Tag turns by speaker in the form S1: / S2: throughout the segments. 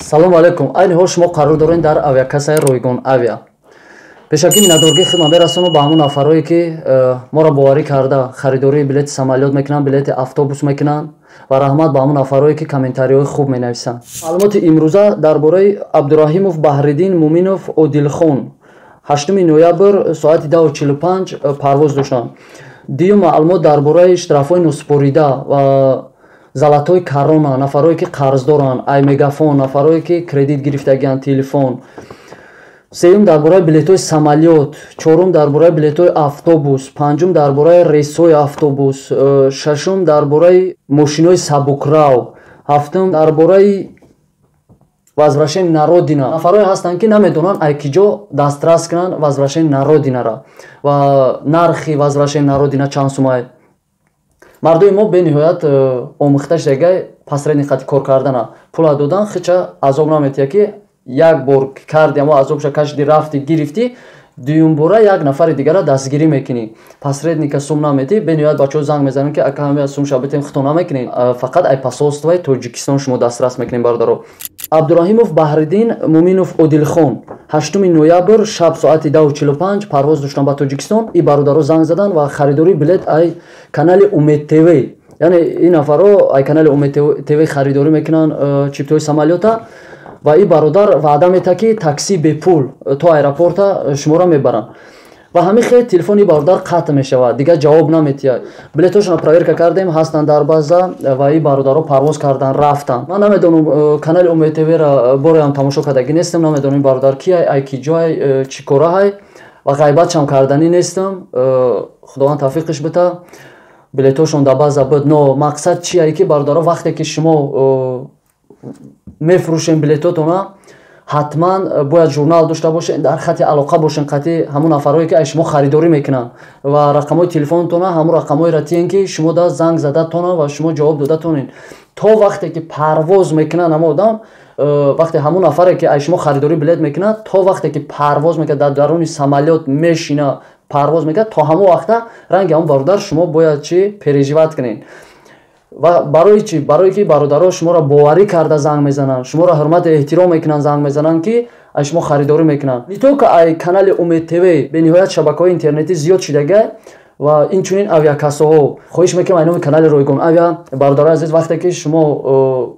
S1: Салому алайкум. Айни ҳол шумо қарор доред дар авиакассаи Ройгон Авиа. Пешакӣ миннатдоргии хидмат мерасонам ба ҳамон нафарое, ки моро боварӣ карда харидории билети самолёт мекунанд, билети автобус мекунанд, ва раҳмат ба ҳамон нафарое, ки комментариҳои хуб менависанд. Маълумоти имрӯза дар бораи Абдураҳимов Баҳриддин Муминов Одилхон 8 ноябр соати 10:45 парвоз доштанд. Дуюм маълумот дар бораи штрафҳои носупорида ва золотои корона, нафарое, ки қарз доранд, ай Мегафон, нафарое, ки кредит гирифтагианд, телефон. Сеюм дар бораи билетҳои самолёт, чорум дар бораи билетҳои автобус, панҷум дар бораи рейсҳои автобус, шашум дар бораи мошинҳои сабукрав, ҳафтум дар бораи возвращение на родина. Нафарое ҳастанд, ки намедонанд, ай ки ҷо дастрас кунанд возвращение на родина-ра ва нархи возвращение на родина чанд сумае. Мардуми мо бениҳоят омӯхта шудагай посредник хати кор кардана. Пула додан хича азоб наметиҳад, ки як бор карди, амо азобша кашиди, рафти, гирифтӣ, дуюмбора як нафари дигара дастгирӣ мекунӣ, посредника сум наметӣ. Бениҳоят бачаҳо занг мезананд, ки ака, ҳамя сум шабитем, хито намекунед, фақат ай посольствои Тоҷикистон шумо дастрас мекунед, бародаро. Абдураҳимов Баҳриддин Муминов Одилхон 8 ноябр шаб соати 10:45 парвоз доштанд ба Тоҷикистон. И бародаро занг заданд ва харидории билет ай канали Умед ТВ, яъне ин нафарро ай канали Умед ТВ харидорӣ мекунанд чиптои самолёта. Ва ин бародар ваъда метаҳад, ки такси бепул то аэропорта шуморо мебаранд. Ва ҳамин хел телефони бародар қатъ мешавад, дигар ҷавоб наметиҳад. Билетҳошонро проверка кардем, ҳастанд дар база, ва ин бародаро парвоз карданд, рафтанд. Ман намедонам, канали Умед ТВ-ра бореам тамошо кардагӣ нестам, намедонам ин бародар ки ай, ки ҷой, чӣ кораҳай, ва ғайбатшам карданӣ нестам. Худованд тавфиқиш бита. Билетҳошон дар база буд, но мақсад чие, ки бародаро, вақте ки шумо мефурӯшем билетотона, ҳатман бояд журнал дошта бошед, дар хати алоқа бошен қати ҳамон нафарое, ки ай шумо харидорӣ мекунанд, ва рақамҳои телефонтона ҳамон рақамҳоеро тиен, ки шумо да занг зада тона ва шумо ҷавоб дода тонед. То вақте ки парвоз мекунанд ҳамон одам, вақте ҳамон нафаре, ки ай шумо харидорӣ билет мекунад, то вақте ки парвоз мекунад, дар даруни самолёт мешина, парвоз мекунад, то ҳамон вақта ранги ҳамон бародар шумо бояд чӣ переживать кунед. Ва барои чӣ? Барое ки бародаро шуморо боварӣ карда занг мезананд, шуморо ҳурмату эҳтиром мекунанд, занг мезананд, ки аз шумо харидорӣ мекунанд. Не только ай канали Умед ТВ, бениҳоят шабакаҳои интернетӣ зиёд шидага ва инчунин авиакассаҳо. Хоҳиш мекунам ай номи канали Ройгон Авиа, бародарои азиз, вақте ки шумо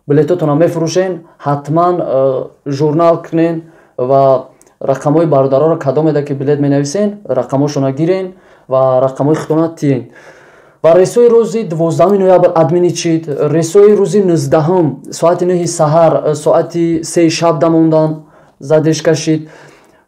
S1: билетотонро мефурӯшен, ҳатман журнал кунен ва рақамҳои бародароро, кадомеда ки билет менависен, рақамҳошонро гирен ва рақамҳои худтонро тиен. Ва рейсҳои рӯзи 12 ноябр отменить шид, рейсҳои рӯзи 19-ум соати 9 саҳар соати 3 шаб дамондан, задержка шид.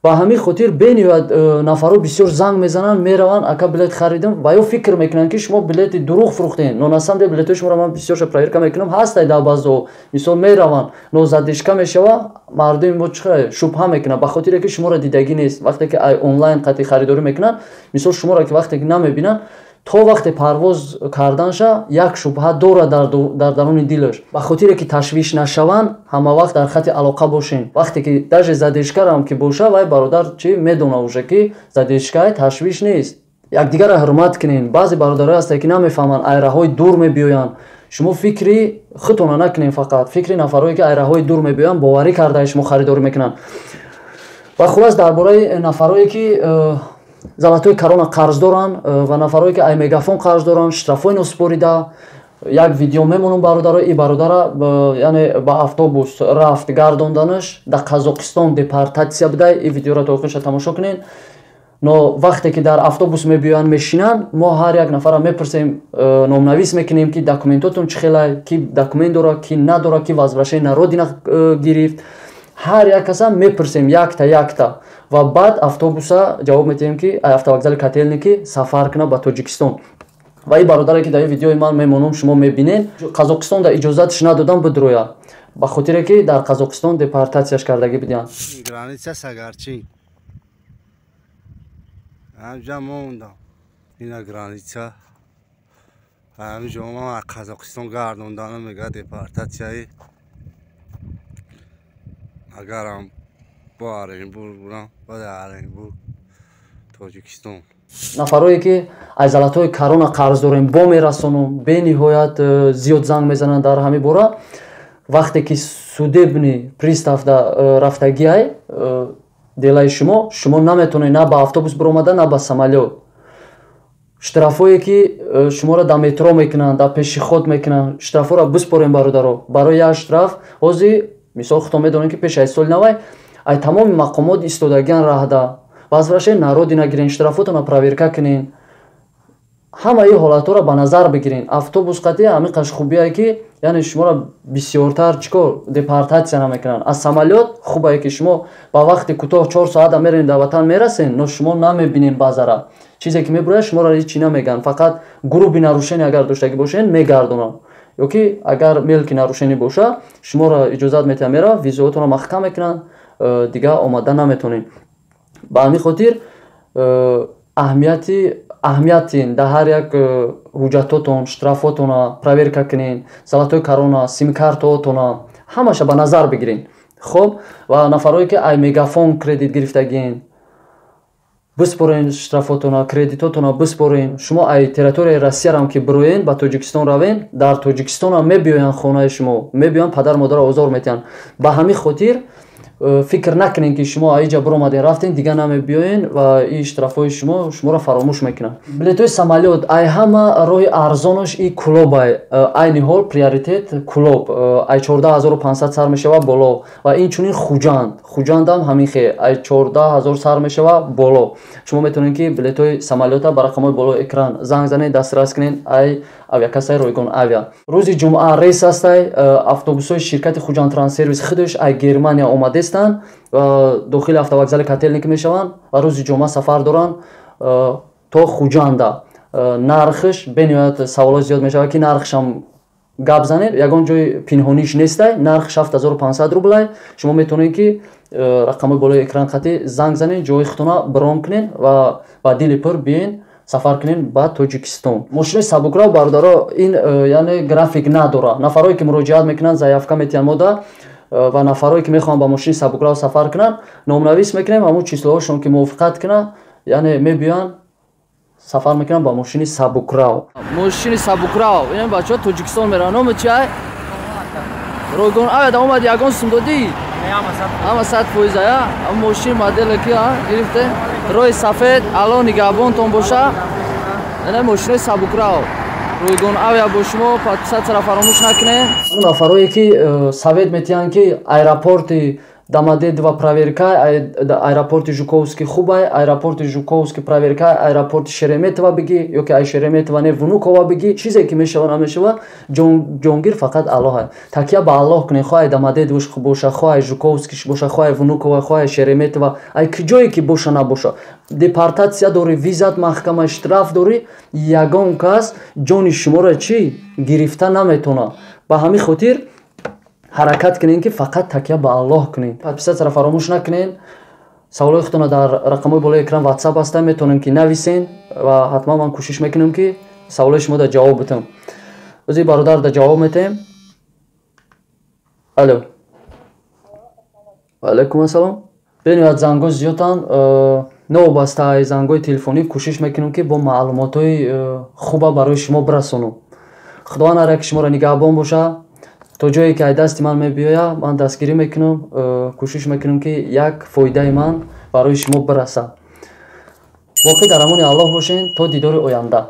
S1: Ба ҳамин хотир бениҳоят нафарҳо бисёр занг мезананд, мераванд: «Ака, билет харидам», ва ё фикр мекунанд, ки шумо билети дурӯғ фурӯхтем. Но на самом деле билетҳои шуморо ман бисёрша проверка мекунам, ҳастай дар баъзо. Мисол, мераванд, но задержка мешава, мардуми мо чӣ шубҳа мекунанд, ба хотире ки шуморо дидагӣ нест. Вақте ки ай онлайн қатъи харидорӣ мекунанд, мисол, шуморо ки вақте ки намебинанд, то вақте парвоз карданша як шубҳа дорад дар даруни дилаш. Ба хотире ки ташвиш нашаванд, ҳама вақт дар хати алоқа бошем. Вақте ки даже задержкарам ки боша, вай бародар чӣ медона уже, ки задержкаи, ташвиш нест. Якдигарро ҳурмат кунем. Баъзе бародарое ҳастанд, ки намефаҳманд, айраҳои дур мебиёянд. Шумо фикри худтонро накунем, фақат фикри нафарое, ки айраҳои дур мебиёянд, боварӣ карда шумо харидорӣ мекунанд. Ва хулас, дар бораи нафарое, ки золотои корона қарз доранд, ва нафарое, ки ай Мегафон қарз доранд, штрафҳои носупорида, як видео мемонам, бародаро. И бародара, яъне ба автобус рафт, гардонданаш, дар Қазоқистон депортатсия будай. И видеоро то охирша тамошо кунед. Но вақте ки дар автобус мебиёянд, мешинанд, мо ҳар як нафарро мепурсем, номнавис мекунем, ки документотон чӣ хелай, ки документ дора, ки надора, ки возвращение на родина гирифт. Ҳар як каса мепурсем якта якта ва баъд автобуса ҷавоб метиҳем, ки автовокзали Котельники сафар кунад ба Тоҷикистон. Ва ин бародаре, ки дар ин видеои ман мемонам, шумо мебинед, Қазоқистон дар иҷозатш надодам бидроя, ба хотире ки дар Қазоқистон депортатсияш кардагӣ бидиҳанд.
S2: Граница Сагарчин, ҳамҷа мондам, ина граница ҳамҷо. Ман Қазоқистон гардонданам, мега депортатсияи. Агарам бо Оренбург бурам, баъд Оренбург Тоҷикистон.
S1: Нафарое, ки аз золотои корона қарз дорем, бо мерасонум, бениҳоят зиёд занг мезананд дар ҳамин бора. Вақте ки Судебный пристав да рафтагиай делаи шумо, шумо наметавонед на ба автобус биромада, на ба самолёт. Штрафҳое, ки шуморо дар метро мекунанд, дар пешеход мекунанд, штрафҳоро биспорем, бародаро. Барои як штраф ҳозир, мисол, худтон медонед, ки пеш аз соли навай ай тамоми мақомот истодагиан раҳда. Возвращение на родина гирен, штрафотонро проверка кунен, ҳамаи ҳолатҳоро ба назар бигирен. Автобус қатъи ҳамин қаш хубие, ки яъне шуморо бисёртар чӣ кор, депортатсия намекунанд. Аз самолёт хубае, ки шумо ба вақти кӯтоҳ, 4 соата мерен, дар ватан мерасен, но шумо намебинен базара. Чизе ки мебурояд, шуморо ҳеҷ чӣ намегӯянд, фақат грубый нарушение агар доштагӣ бошен, мегардонанд, ё ки агар мелкий нарушение боша, шуморо иҷозат метиҳанд, мерава, визоотонро маҳкам мекунанд, дигар омада наметонед. Ба ҳамин хотир аҳамияти дар ҳар як ҳуҷҷатотон, штрафотона проверка кунен, золотой корона, симкартаотона ҳамаша ба назар бигирен. Хоб, ва нафарое, ки ай Мегафон кредит гирифтагиен, биспорен штрафотона, кредитотона биспорен. Шумо ай территорияи Россиярам ки бироен, ба Тоҷикистон равен, дар Тоҷикистонам мебиёянд, хонаи шумо мебиёянд, падару модарро озор метиҳанд. Ба ҳамин хотир фикр накунед, ки шумо аиҷа биромаден, рафтен, дигар намебиёен ва и штрафҳои шумо шуморо фаромӯш мекунанд. Билетҳои самолёт ай ҳама роҳи арзонаш и Кӯлобай. Айни ҳол приоритет Кӯлоб, ай 14 500 сар мешава боло, ва инчунин Хуҷанд. Хуҷандам ҳамин хел, ай 14 000 сар мешава боло. Шумо метавонед, ки билетҳои самолёта ба рақамҳои болои экран занг занед, дастрас кунед ай авиакассаи Ройгон Авиа. Рӯзи ҷумъа рейс ҳастай. Автобусҳои ширкати Хуҷанд Транссервис худаш ай Германия омадестанд ва дохили автовокзали Котельники мешаванд ва рӯзи ҷумъа сафар доранд то Хуҷанда. Нархш бениҳоят саволот зиёд мешавад, ки нархшам гап занед, ягон ҷои пинҳониш нестай. Нархш 7500 рублай. Шумо метавонед, ки рақамҳои болои экран қатӣ занг занед, ҷои худтона брон кунед ва ба дили пур биен, сафар кунем ба Тоҷикистон. Мошинои сабукрав, бародаро, ин яъне график надорад. Нафарое, ки муроҷиат мекунанд, заявка метиҳанд мода ва нафарое, ки мехоҳанд ба мошини сабукрав сафар кунанд, номнавис мекунем. Ҳамун числоҳошон ки мувофиқат кунанд, яъне мебиёянд, сафар мекунанд ба мошини сабукрав. Мошини сабукрав ин бачаҳо Тоҷикистон мераванд. Номи чиай? Ройгон Авиа омад. Ягон сум додӣ? Ҳама 100%. Я мошини моделе ки гирифте, роҳи сафед, Алло нигаҳбонтон боша. Ина мошинои сабукрав, Ройгон Авиа бо шумо. Подписаться фаромӯш накунед. Нафарое, ки совет метиҳанд, ки аэропорти Домодедово проверка, аэропорти Жуковский хубай, аэропорти Жуковский проверка, аэропорти Шереметьево бигӣ ё ки ай Шереметьево не, Внуково бигӣ, чизе ки мешава, намешава, ҷонгир фақат Аллоҳ. Такя ба Аллоҳ кунед. Хоҳ ай Домодедовош боша, хоҳ ай Жуковскиш боша, хоҳ ай Внуково, хоҳ ай Шереметьево, ай ҷое ки боша, набоша, депортатсия дорӣ, визат маҳкама, штраф дорӣ, ягон кас ҷони шуморо чӣ гирифта наметавонад. Ба ҳамин хотир ҳаракат кунед, ки фақат такя ба Аллоҳ кунед. Подписаться фаромӯш накунед. Саволҳои худтонро дар рақамҳои болои экран Ватсап ҳастанд, метавонем, ки нависен ва ҳатман ман кӯшиш мекунам, ки саволҳои шумо дар ҷавоб битам. Ози бародар дар ҷавоб метаҳем. Алло, ваалайкум ассалом. Бениҳоят зангҳо зиёданд. Новобаста ай зангҳои телефонӣ, кӯшиш мекунем, ки бо маълумотҳои хуба барои шумо бирасонам. Худованд ҳар яки шуморо нигаҳбон боша. То ҷое ки ай дасти ман мебиёяд, ман дастгирӣ мекунам, кӯшиш мекунам, ки як фоидаи ман барои шумо бирасад. Боқӣ дар амони Аллоҳ бошен, то дидори оянда.